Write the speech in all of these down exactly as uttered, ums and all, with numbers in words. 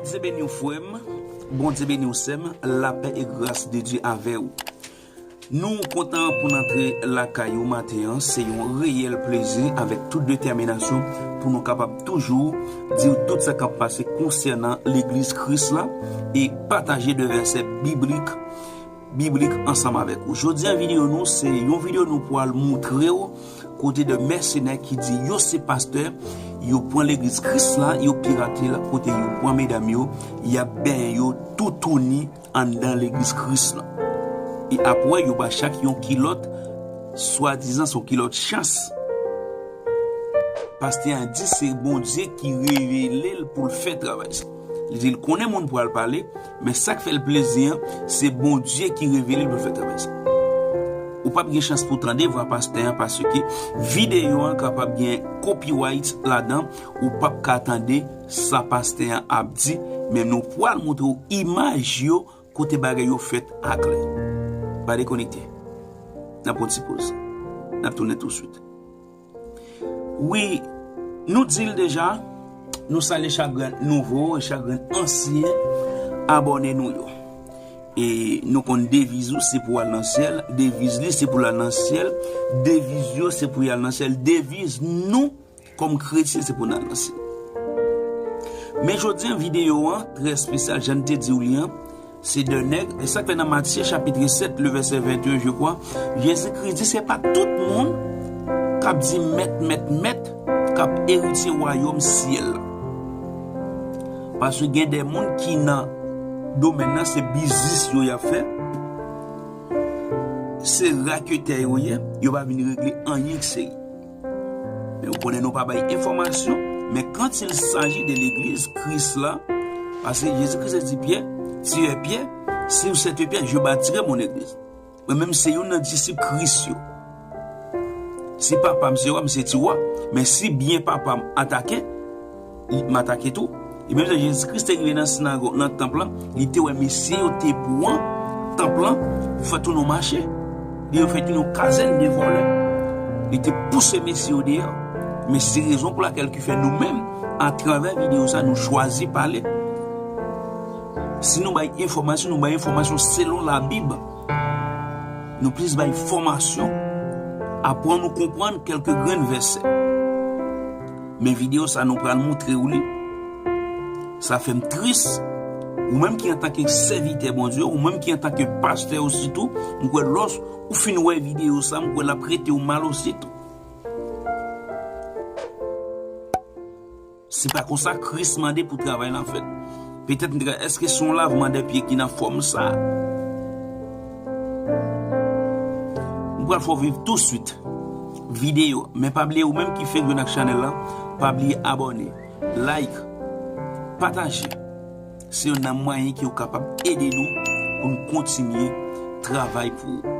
Bondye beni w, frè m. Bondye beni w, sè m. Lapè e gras de Dye avè w. Nou kontan pou n antre lakay ou maten an. Se yon reyèl plezi avèk tout detèminasyon pou nou kapab toujou di w tout sa k ap pase konsènan Legliz Kris la e pataje de vèsè biblik biblik ansanm avèk ou. Jodi a videyo nou, se yon videyo nou pral montre w kote de mèsenè ki di yo se pastè, yo pran legliz Kris la, yo pirate l, kote yo pran medam yo, y ap benyen yo toutouni anndan legliz Kris la. E apre, yo ba chak yon kilòt, swadizan se yon kilòt chans. Pastè a di se Bondye ki revele l pou l fè travay sa. Li di l konnen moun pral pale, men sa k fè l plezi an, se Bondye ki revele l pou l fè travay sa. Ou p ap gen chans pou tande vwa pastè an paske videyo an kapab gen copyright ladan, ou p ap ka tande sa pastè an ap di, men nou pral montre w imaj yo kote bagay yo fèt aklè. Pa dekonekte. N ap pran ti poz. N ap tounen touswit. Wi, nou di l deja, nou salye chak grenn nouvo e chak grenn ansyen abòne nou yo. E nou konn deviz ou se pou al nan syèl, deviz li se pou l al nan syèl, deviz yo se pou y al nan syèl, deviz nou kòm kretyen se pou n al nan syèl. Men jodi an, videyo an trè espesyal, jan n te di w li an, se de nèg, e sa k fè nan Matye chapit sèt, le vèsè venteyen, je crois, Jezi Kris di se pa tout moun k ap di mèt, mèt, mèt, k ap eritye wayòm syèl la. Paske gen de moun ki nan domèn nan, se biznis yo y ap fè, se raketè yo ye, yo pa vin regle anyen k serye. Men ou konnen nou pa bay enfòmasyon, men quand il s'agit de legliz Kris la, paske Jezi Kris di Pyè, Pyè, Pyè, si w sèt pyè, je bâtirai mon église. Mwen menm se youn nan disip Kris yo. Si papa m se wa, m se ti wa, men si byen papa m atake, m atake tou. E menm jan Jezi Kris te rive nan sinagòg, nan tanp lan, li te wè mesye yo te pran tanp lan pou fè tounen yon mache. Li yo fè tounen yon kazèn de vòlè. Li te pouse mesye yo deyò. Men se rezon pou lakèl ki fè nou menm, atravè videyo sa, nou chwazi pale. Si nou bay enfòmasyon, nou bay enfòmasyon selon Labib. Nou plis bay fòmasyon, aprann ou konprann kèlke grenn vèsè. Men videyo sa nou pral montre w li. Sa fè m tris. Ou menm ki antanke sèvitè Bondye, ou menm ki antanke pastè ositou, m kwè lòs ou fin wè videyo sa, m kwè l ap rete w mal ositou. Se pa konsa Kris mande pou travay lan fèt. Petèt m te ka, èske se yon lavman de pye ki nan fòm sa? M pral fè w viv touswit videyo, men pa bliye ou menm ki fenk jwenn ak chanèl la, pa bliye abòne, like, pataje. Se youn nan mwayen ke w kapab ede nou pou n kontinye travay pou ou.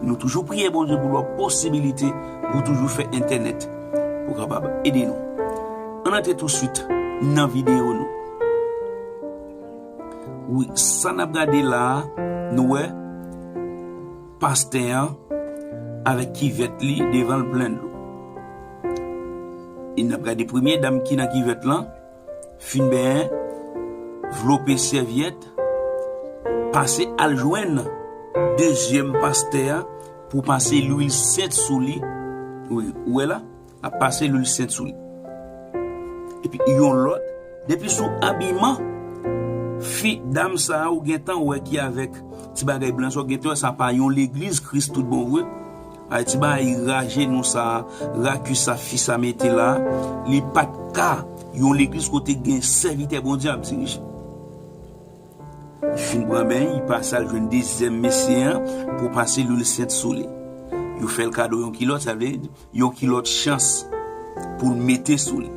Nou toujou priye Bondye pou l ba w posibilite pou toujou fè entènèt pou kapab ede nou. Ann antre touswit nan videyo nou. Wi, sa n ap gade la a, nou wè pastè an avèk kivèt li devan l plen dlo. E n ap gade premye dam ki nan kivèt lan, fin benyen, vlope sèvyèt, pase al jwenn dezyèm pastè a pou pase lwil sent sou li. Wi, ou wè la? Ap pase lwil sent sou li. Epi yon lòt, depi sou abiman fi, dam sa a, ou gentan wè ki avèk ti bagay blan sa, ou gentan wè sa pa yon legliz Kris tout bon vre. Ay, ti bagay ra jenou sa, ra ki sa fi sa mete la, li pa t ka yon legliz kote gen sèvitè Bondye ap dirije. Li fin pran beny, li pase al jwenn dezyèm mesye an pou pase lwil sent sou li. Yo fè l kado yon kilòt, sa vle di yon kilòt chans pou l mete sou li.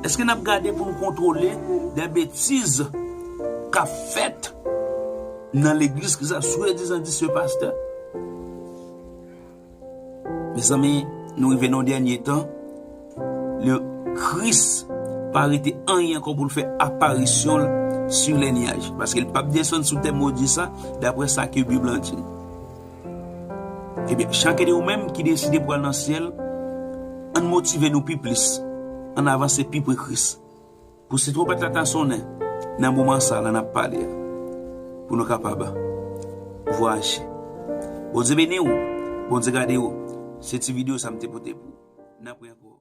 Èske n ap gade pou n kontwole de betiz k ap fèt nan legliz ki sa swadizan di se pastè? Mezanmi, nou rive nan dènye tan. Le Kris pa rete anyen ankò pou l fè aparisyon l sur les nuages. Paske l p ap desann sou tè modi sa, daprè sa ke Bib lan di n. Ebyen, chak de ou menm ki deside pou al nan syèl, ann motive nou pi plis. Ann avanse pi pre Kris. Pou si twonpèt la ta sonnen, nan moman sa la n ap pale a, pou nou kapab vwayaje. Bondye beni w, Bondye gade w. Se ti videyo sa m te pote pou ou. N ap wè ankò.